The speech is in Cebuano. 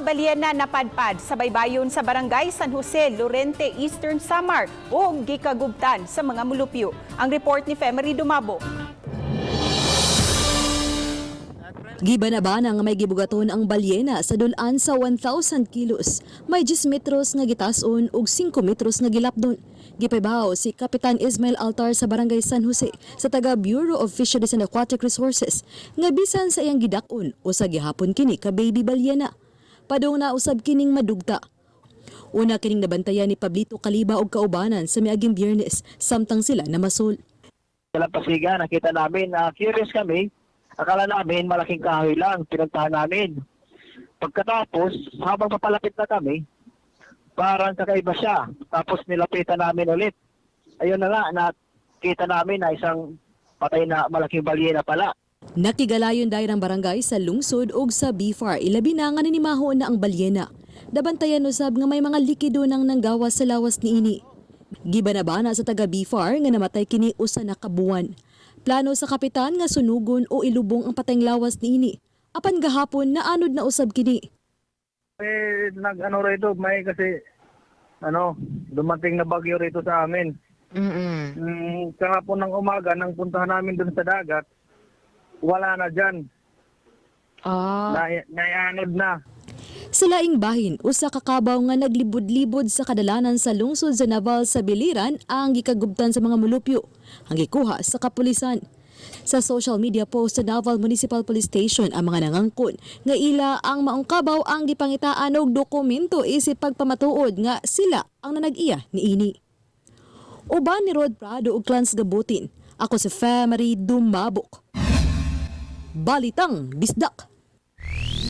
balyena napadpad sa baybayon sa Barangay San Jose, Lorente, Eastern Samar ug gikagubtan sa mga mulupyo. Ang report ni Femery Dumabo. Gibanabana nga may gibugaton ang balyena sa dulan sa 1,000 kilos. May 10 metros nga gitason ug 5 metros nga gilapdon. Gipaybaw si Kapitan Ismael Altar sa Barangay San Jose sa taga Bureau of Fisheries and Aquatic Resources nga bisan sa iyang gidak-on o sa gihapon kini ka baby balyena. Padung na usab kining madugta. Una kining nabantayan ni Pablito Kaliba og kaubanan sa miaging Biyernes samtang sila namasol. Dalampasigan, nakita namin, curious kami. Akala namin malaking kahoy lang, pinuntahan namin. Pagkatapos, habang papalapit na kami, parang kakaiba siya. Tapos nilapitan namin ulit. Ayun na nga, nakita namin na isang patay na malaking balyena pala. Nakigalayon dayon ang barangay sa lungsod ug sa BFAR, ilabi na nga ninimaho na ang balyena. Dabantayan usab nga may mga likido nang nanggawas sa lawas niini. Gibanabana sa taga BFAR nga namatay kini usa na ka buwan. Plano sa kapitan nga sunugon o ilubong ang patayng lawas niini. Apan gahapon naanod na usab kini. Eh, nag-ano rito, may kasi, ano, dumating na bagyo rito sa amin. Kahapon ng umaga, nang puntahan namin dun sa dagat, wala na dyan. Naianod na. Sa laing bahin, usa ka kabaw nga naglibod-libod sa kadalanan sa lungsod sa Naval sa Biliran ang gikagubtan sa mga mulupyo, ang gikuha sa kapulisan. Sa social media post sa Naval Municipal Police Station ang mga nangangkon nga ila ang maong kabaw ang gipangitaan og dokumento isip pagpamatuod nga sila ang nanag-iya niini. Uban ni Rod Prado ug Clans Gabutin. Ako si Femery Dumabok. Balitang Bisdak.